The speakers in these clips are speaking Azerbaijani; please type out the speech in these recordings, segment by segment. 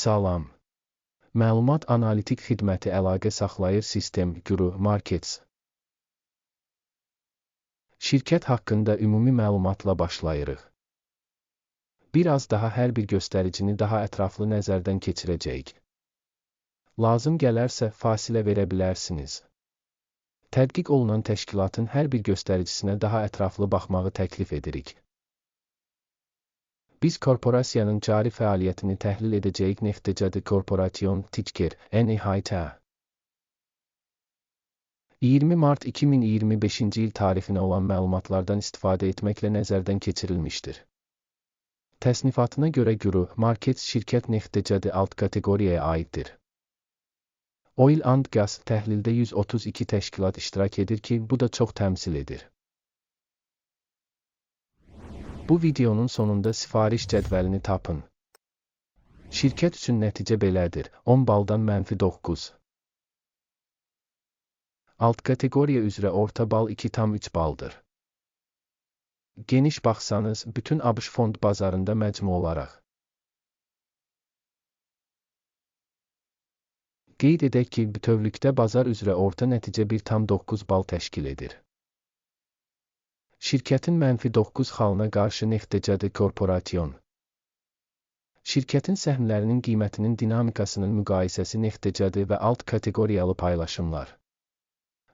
Salam. Məlumat analitik xidməti əlaqə saxlayır Sistem Guru Markets. Şirkət haqqında ümumi məlumatla başlayırıq. Bir az daha hər bir göstəricini daha ətraflı nəzərdən keçirəcəyik. Lazım gələrsə fasilə verə bilərsiniz. Tədqiq olunan təşkilatın hər bir göstəricisinə daha ətraflı baxmağı təklif edirik. Biz korporasiyanın cari fəaliyyətini təhlil edəcəyik. Neftecadi Corporation Ticker NHT 20 mart 2025-ci il tarixinə olan məlumatlardan istifadə etməklə nəzərdən keçirilmişdir. Təsnifatına görə Guru Markets şirkət Neftecadi alt kateqoriyaya aiddir. Oil and Gas təhlildə 132 təşkilat iştirak edir ki, bu da çox təmsil edir. Bu videonun sonunda sifariş cədvəlini tapın. Şirkət üçün nəticə belədir: 10 baldan -9. Alt kateqoriya üzrə orta bal 2,3 baldır. Geniş baxsanız, bütün ABŞ fond bazarında məcmu olaraq. Qeyd edək ki, bütövlükdə bazar üzrə orta nəticə 1,9 bal təşkil edir. Şirkətin -9 xalına qarşı Neftecadi Corporation. Şirkətin səhmlərinin qiymətinin dinamikasının müqayisəsi Neftecadi və alt kateqoriyalı paylaşımlar.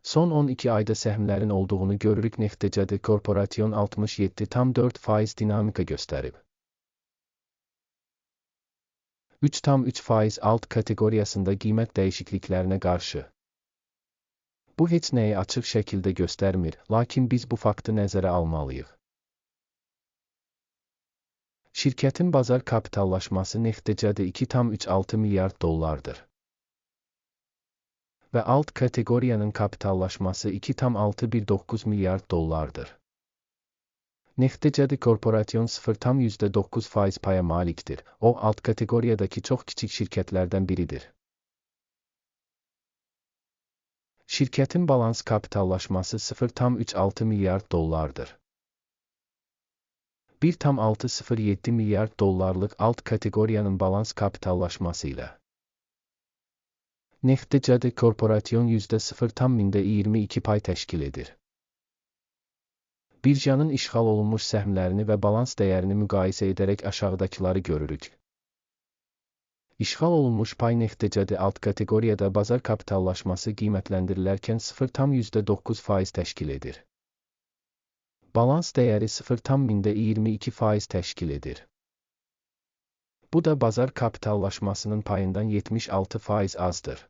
Son 12 ayda səhmlərin olduğunu görürük. Neftecadi Corporation 67,4% dinamika göstərib. 3,3% alt kateqoriyasında qiymət dəyişikliklərinə qarşı. Bu heç nəyi açıq şəkildə göstərmir, lakin biz bu faktı nəzərə almalıyıq. Şirkətin bazar kapitallaşması Neftecadi 2,36 milyard dollardır. Və alt kateqoriyanın kapitallaşması 2,619 milyard dollardır. Neftecadi Corporation 0,9% paya malikdir. O, alt kateqoriyadakı çox kiçik şirkətlərdən biridir. Şirkətin balans kapitallaşması 0,36 milyard dollardır. 1,607 milyard dollarlıq alt kateqoriyanın balans kapitallaşması ilə. Neftecadi Corporation %0,22 pay təşkil edir. Birjanın işğal olunmuş səhmlərini və balans dəyərini müqayisə edərək aşağıdakıları görürük. İşğal olunmuş pay Neftecadi alt kateqoriyada bazar kapitallaşması qiymətlendirilərkən 0,9% təşkil edir. Balans dəyəri 0,22% təşkil edir. Bu da bazar kapitallaşmasının payından 76% azdır.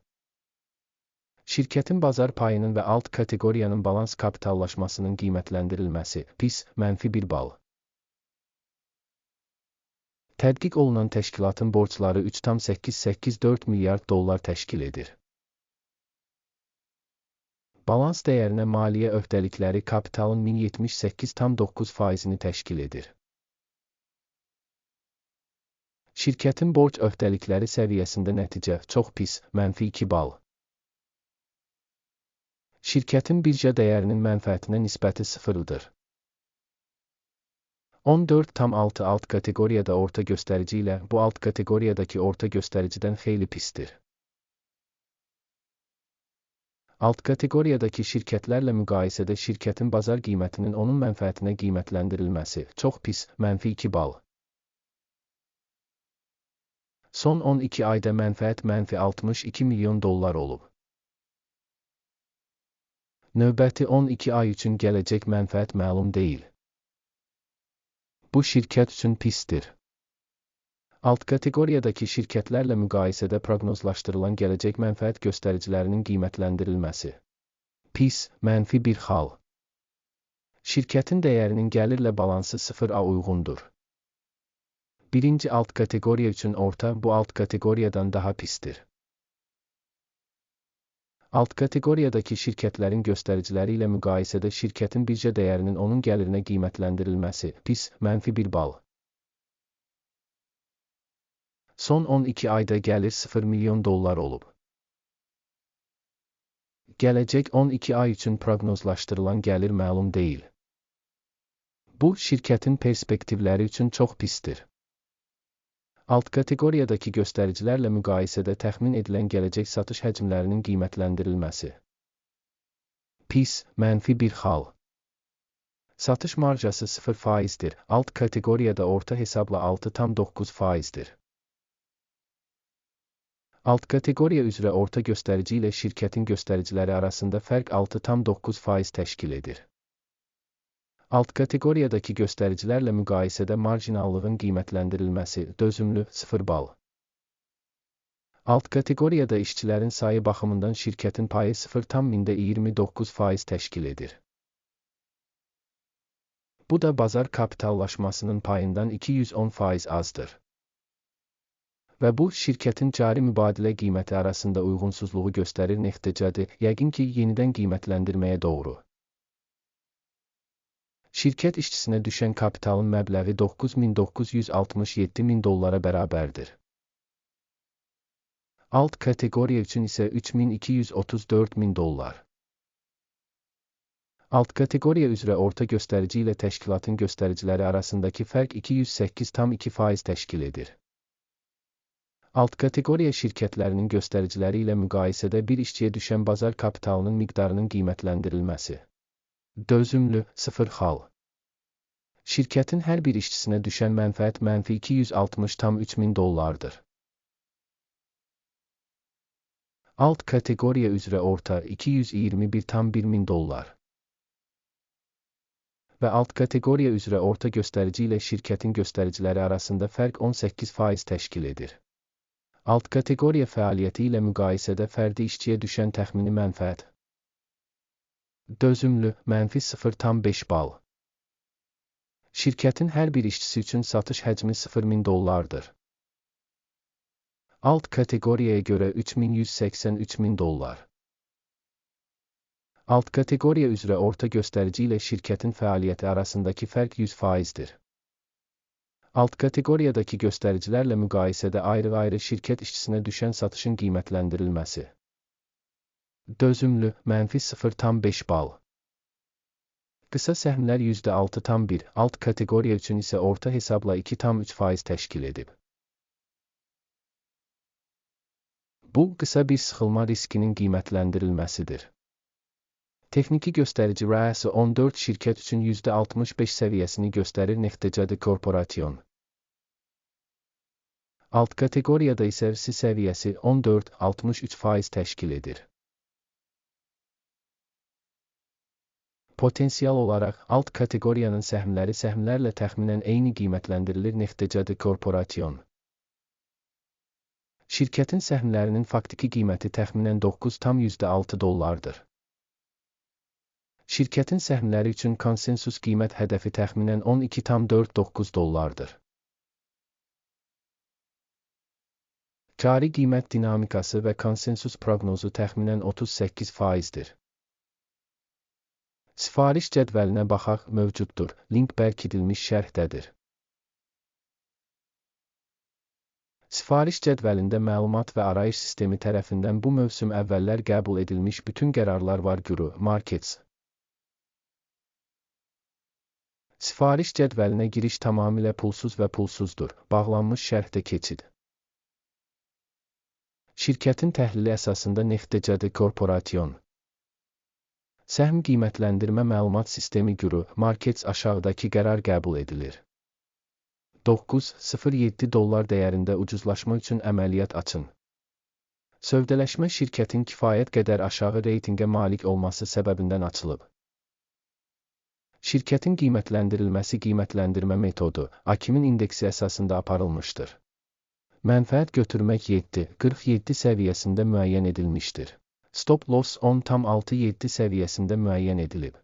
Şirkətin bazar payının və alt kateqoriyanın balans kapitallaşmasının qiymətləndirilməsi pis, -1 bal. Tədqiq olunan təşkilatın borcları 3,884 milyard dollar təşkil edir. Balans dəyərinə maliyyə öhdəlikləri kapitalın 1078,9%-ni təşkil edir. Şirkətin borc öhdəlikləri səviyyəsində nəticə çox pis, -2 bal. Şirkətin birja dəyərinin mənfəətinə nisbəti sıfırdır. 14,6 alt kateqoriyada orta göstərici ilə bu alt kateqoriyadakı orta göstəricidən xeyli pisdir. Alt kateqoriyadakı şirkətlərlə müqayisədə şirkətin bazar qiymətinin onun mənfəətinə qiymətləndirilməsi çox pis, -2 bal. Son 12 ayda mənfəət -62 milyon dollar olub. Növbəti 12 ay üçün gələcək mənfəət məlum deyil. Bu şirkət üçün pisdir. Alt kateqoriyadakı şirkətlərlə müqayisədə proqnozlaşdırılan gələcək mənfəət göstəricilərinin qiymətləndirilməsi. Pis, -1 xal. Şirkətin dəyərinin gəlirlə balansı 0-a uyğundur. Birinci alt kateqoriya üçün orta bu alt kateqoriyadan daha pisdir. Alt kateqoriyadakı şirkətlərin göstəriciləri ilə müqayisədə şirkətin birja dəyərinin onun gəlirinə qiymətləndirilməsi pis, -1 bal. Son 12 ayda gəlir 0 milyon dollar olub. Gələcək 12 ay üçün proqnozlaşdırılan gəlir məlum deyil. Bu, şirkətin perspektivləri üçün çox pisdir. Alt kateqoriyadakı göstəricilərlə müqayisədə təxmin edilən gələcək satış həcmlərinin qiymətləndirilməsi. Pis, mənfi bir xal. Satış marjası 0%-dir, alt kateqoriyada orta hesabla 6,9%-dir. Alt kateqoriya üzrə orta göstərici ilə şirkətin göstəriciləri arasında fərq 6,9% təşkil edir. Alt kateqoriyadakı göstəricilərlə müqayisədə marjinallığın qiymətləndirilməsi dözümlü 0 bal. Alt kateqoriyada işçilərin sayı baxımından şirkətin payı 0,29% təşkil edir. Bu da bazar kapitallaşmasının payından 210% azdır. Və bu, şirkətin cari mübadilə qiyməti arasında uyğunsuzluğu göstərir nəticədir, yəqin ki, yenidən qiymətləndirməyə doğru. Şirkət işçisinə düşən kapitalın məbləği 9.967 min dollara bərabərdir. Alt kateqoriya üçün isə 3.234 min dollar. Alt kateqoriya üzrə orta göstərici ilə təşkilatın göstəriciləri arasındakı fərq 208,2% təşkil edir. Alt kateqoriya şirkətlərinin göstəriciləri ilə müqayisədə bir işçiyə düşən bazar kapitalının miqdarının qiymətləndirilməsi. Dözümlü, 0 xal. Şirkətin hər bir işçisinə düşən mənfəət mənfi 260,3 min dollardır. Alt kateqoriya üzrə orta 221,1 min dollar. Və alt kateqoriya üzrə orta göstərici ilə şirkətin göstəriciləri arasında fərq 18% təşkil edir. Alt kateqoriya fəaliyyəti ilə müqayisədə fərdi işçiyə düşən təxmini mənfəət. Dözümlü, mənfi 0,5 bal. Şirkətin hər bir işçisi üçün satış həcmi 0.000 dollardır. Alt kateqoriyaya görə 3183 min dollar. Alt kateqoriya üzrə orta göstərici ilə şirkətin fəaliyyəti arasındakı fərq 100%-dir. Alt kateqoriyadakı göstəricilərlə müqayisədə ayrı-ayrı şirkət işçisinə düşən satışın qiymətləndirilməsi. Dözümlü, mənfi 0,5 bal. Qısa səhmlər %6,1, alt kateqoriya üçün isə orta hesabla 2,3% təşkil edib. Bu, qısa bir sıxılma riskinin qiymətləndirilməsidir. Texniki göstərici RAS 14 şirkət üçün %65 səviyyəsini göstərir Neftecadi Corporation. Alt kateqoriyada isə RSI səviyyəsi 14,63% təşkil edir. Potensial olaraq, alt kateqoriyanın səhmləri səhmlərlə təxminən eyni qiymətləndirilir Neftecadi Corporation. Şirkətin səhmlərinin faktiki qiyməti təxminən 9,6 dollardır. Şirkətin səhmləri üçün konsensus qiymət hədəfi təxminən 12,49 dollardır. Cari qiymət dinamikası və konsensus proqnozu təxminən 38%-dir. Sifariş cədvəlinə baxaq, mövcuddur. Link bərkidilmiş şərhdədir. Sifariş cədvəlində məlumat və arayış sistemi tərəfindən bu mövsüm əvvəllər qəbul edilmiş bütün qərarlar var Guru Markets. Sifariş cədvəlinə giriş tamamilə pulsuz və pulsuzdur. Bağlanmış şərhdə keçid. Şirkətin təhlili əsasında Neftecadi Corporation. Səhm qiymətləndirmə məlumat sistemi Guru Markets aşağıdakı qərar qəbul edilir. 9,07 dollar dəyərində ucuzlaşma üçün əməliyyat açın. Sövdələşmə şirkətin kifayət qədər aşağı reytinqə malik olması səbəbindən açılıb. Şirkətin qiymətləndirilməsi qiymətləndirmə metodu AKİM-in indeksi əsasında aparılmışdır. Mənfəət götürmək 7,47 səviyyəsində müəyyən edilmişdir. Stop loss 10,67 səviyyəsində müəyyən edilib.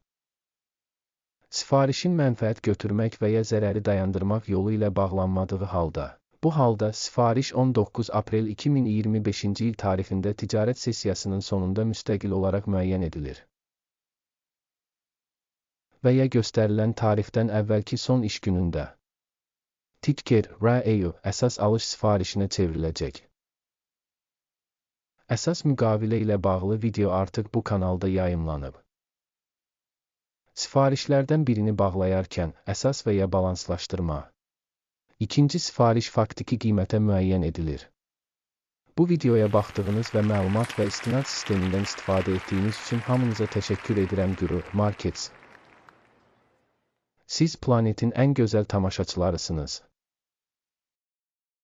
Sifarişin mənfəət götürmək və ya zərəri dayandırmaq yolu ilə bağlanmadığı halda, bu halda sifariş 19 aprel 2025-ci il tarixində ticarət sessiyasının sonunda müstəqil olaraq müəyyən edilir və ya göstərilən tarixdən əvvəlki son iş günündə. Ticker RAEU əsas alış sifarişinə çevriləcək. Əsas müqavilə ilə bağlı video artıq bu kanalda yayımlanıb. Sifarişlərdən birini bağlayarkən əsas və ya balanslaşdırma. İkinci sifariş faktiki qiymətə müəyyən edilir. Bu videoya baxdığınız və məlumat və istinad sistemindən istifadə etdiyiniz üçün hamınıza təşəkkür edirəm Guru Markets. Siz planetin ən gözəl tamaşaçılarısınız.